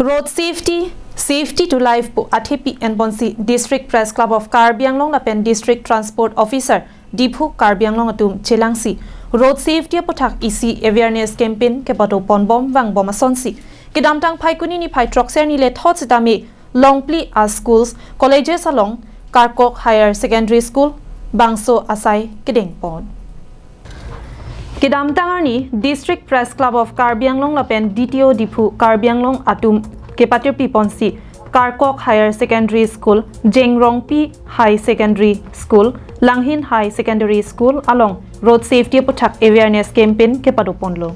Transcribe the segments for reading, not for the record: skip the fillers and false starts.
Road safety, safety to life pu athepi en bonsi District Press Club of Karbi Anglong lapen District Transport Officer, Diphu, Karbi Anglong atum chelangsi road safety puthak EC awareness campaign ke pado ponbom wang bom asonsi kidamtang phaikuni ni phai truck ser ni le thot sitami longpli a schools, colleges along Karkok Higher Secondary School, Bangso asai kedeng pon. Kidamtangani District Press Club of Karbi Anglong lapen DTO, Diphu, Karbi Anglong atum kepatir pi ponsi Karkok Higher Secondary School, Jengrongpi High Secondary School, Langhin High Secondary School along road safety puthak awareness campaign kepadu ponlo.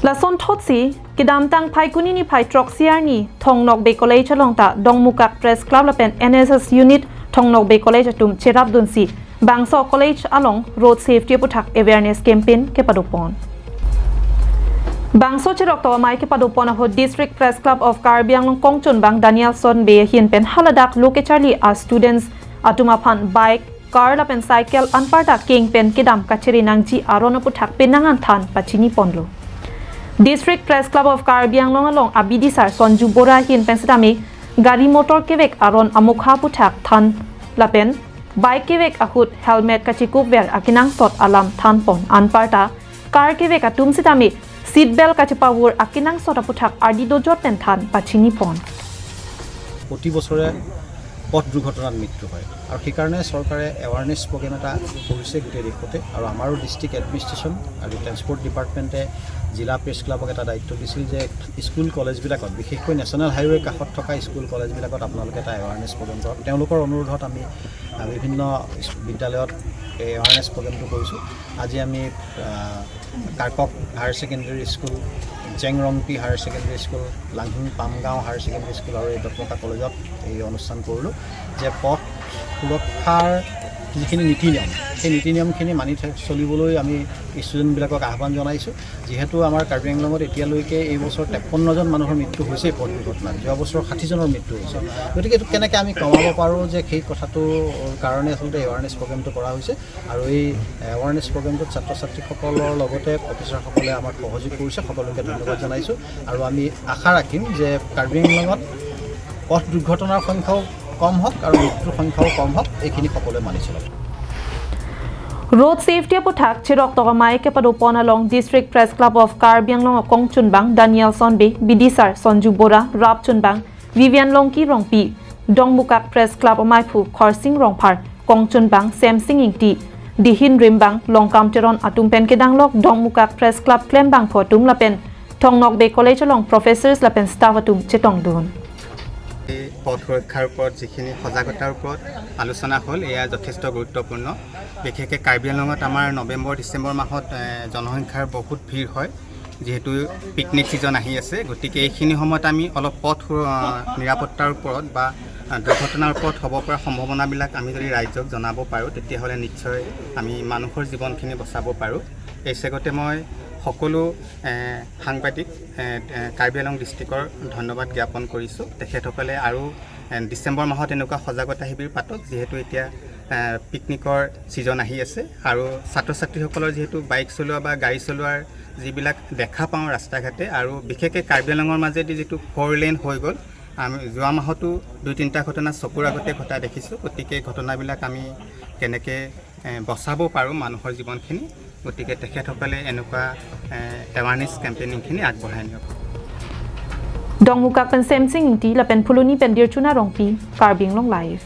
Lason thotsi kidamtang phaikuni ni phai truck siar ni Thongnok Bay College along ta Dongmukak Press Club lapen NSS Unit, Thongnok Bay College atum cherap dunsi Bangso College along road safety puthak awareness campaign kepadu pon. Bangso chirok to mai ke padupon ho District Press Club of Karbi Anglong Kongchun bang Daniel Son be hin pen haladak loke charli a students atuma phan bike, car la pen cycle anparta king pen kidam kachiri nangji arono puthak penangan than pachini ponlo. District Press Club of Karbi Anglong along Abidi Sar Sonju Bora hin pen sitami gari motor kewek aron amukha puthak than lapen bike kewek ahut helmet kachikup ver akinang sot alam than pon anparta car kewek atum sitami seat belt kachipawur akinang sot aputhak ardi dojot pen than pachini pon. প্ৰতি বছৰে পথ দুৰ্ঘটনাত মৃত্যু হয় আৰু সেইকাৰণে চৰকাৰে awareness programme এটা কৰিছে গোটেই দেশতে। আৰু আমাৰো ডিষ্ট্ৰিক্ট এডমিনিষ্ট্ৰেশ্যন আৰু ট্ৰেন্সপৰ্ট ডিপাৰ্টমেণ্টে জিলা প্ৰেছ ক্লাবক এটা দায়িত্ব দিছিল যে স্কুল কলেজবিলাকত, বিশেষকৈ নেশ্যনেল হাইৱেৰ কাষত থকা স্কুল কলেজবিলাকত আপোনালোকে এটা এৱাৰনেছ প্ৰগ্ৰেম কৰক। তেওঁলোকৰ অনুৰোধত আমি বিভিন্ন বিদ্যালয়ত এই এৱাৰনেছ প্ৰগ্ৰেমটো কৰিছোঁ। আজি আমি Karkok higher secondary school, Jengrongpi higher secondary school, Langhing Pamgaon higher secondary school আৰু এই ডকমকা কলেজত এই অনুষ্ঠান কৰিলোঁ যে পথ সুৰক্ষাৰ যিখিনি নীতি নিয়ম, সেই নীতি নিয়মখিনি মানি চলিবলৈ আমি ষ্টুডেণ্টবিলাকক আহ্বান জনাইছোঁ। যিহেতু আমাৰ কাৰ্বি আংলঙত এতিয়ালৈকে এই বছৰ 53জন মানুহৰ মৃত্যু হৈছে পথ দুৰ্ঘটনাত, যোৱা বছৰ 60জনৰ মৃত্যু হৈছে। গতিকে এইটো কেনেকৈ আমি কমাব পাৰোঁ যে সেই কথাটোৰ কাৰণে আচলতে এৱাৰনেছ প্ৰগ্ৰেমটো কৰা হৈছে। আৰু এই এৱাৰনেছ প্ৰগ্ৰেমটোত ছাত্ৰ ছাত্ৰীসকলৰ লগতে প্ৰফেচাৰসকলে আমাক সহযোগ কৰিছে, সকলোকে ধন্যবাদ জনাইছোঁ। আৰু আমি আশা ৰাখিম যে কাৰ্বি আংলঙত পথ দুৰ্ঘটনাৰ সংখ্যাও কম হওক আৰু মৃত্যুৰ সংখ্যাও কম হওক, এইখিনি সকলোৱে মানি চলক। Road safety puthak chirok to mai ke padupon along District Press Club of Karbi Anglong Kong Chunbang Daniel Sonbe, Bidisar Sonju Bora, Rap Chunbang Vivian Longki Rongpi, Dongmukak Press Club Maipu Khorsing Rongphar, Kong Chunbang Sam Singing Ti, Dihin Rimbang Longkam Teron atum pen kedanglok Dongmukak Press Club Klembang photum lapen Thongnok Bay College along professors lapen staff atum chetong dun. এই পথ সুৰক্ষাৰ ওপৰত যিখিনি সজাগতাৰ ওপৰত আলোচনা হ'ল, এয়া যথেষ্ট গুৰুত্বপূৰ্ণ। বিশেষকৈ কাৰ্বি আংলঙত আমাৰ নৱেম্বৰ ডিচেম্বৰ মাহত জনসংখ্যাৰ বহুত ভিৰ হয়, যিহেতু পিকনিক ছিজন আহি আছে। গতিকে এইখিনি সময়ত আমি অলপ পথ নিৰাপত্তাৰ ওপৰত বা দুৰ্ঘটনাৰ ওপৰত হ'ব পৰা সম্ভাৱনাবিলাক আমি যদি ৰাইজক জনাব পাৰোঁ, তেতিয়াহ'লে নিশ্চয় আমি মানুহৰ জীৱনখিনি বচাব পাৰোঁ। এই চেগতে মই সকলো সাংবাদিক এ, এ, কাৰ্বি আংলং ডিষ্ট্ৰিক্টৰ ধন্যবাদ জ্ঞাপন কৰিছোঁ। তেখেতসকলে আৰু ডিচেম্বৰ মাহত এনেকুৱা সজাগতা শিবিৰ পাতক, যিহেতু এতিয়া পিকনিকৰ ছিজন আহি আছে আৰু ছাত্ৰ ছাত্ৰীসকলৰ যিহেতু বাইক চলোৱা বা গাড়ী চলোৱাৰ যিবিলাক দেখা পাওঁ ৰাস্তা ঘাটে আৰু বিশেষকৈ কাৰ্বি আংলঙৰ মাজেদি যিটো ফ'ৰ লেন হৈ গ'ল, আমি যোৱা মাহতো দুই তিনিটা ঘটনা চকুৰ আগতে ঘটা দেখিছোঁ। গতিকে ঘটনাবিলাক আমি কেনেকৈ বচাব পাৰোঁ মানুহৰ জীৱনখিনি, গতিকে তেখেতসকলে এনেকুৱা এৱাৰনেছ কেম্পেইনিংখিনি আগবঢ়াই নিয়ক। Dongmukak pen Sem Singing Ti lapen Phuluni pen Dirchuna Rongpi, Karbi Anglong Live.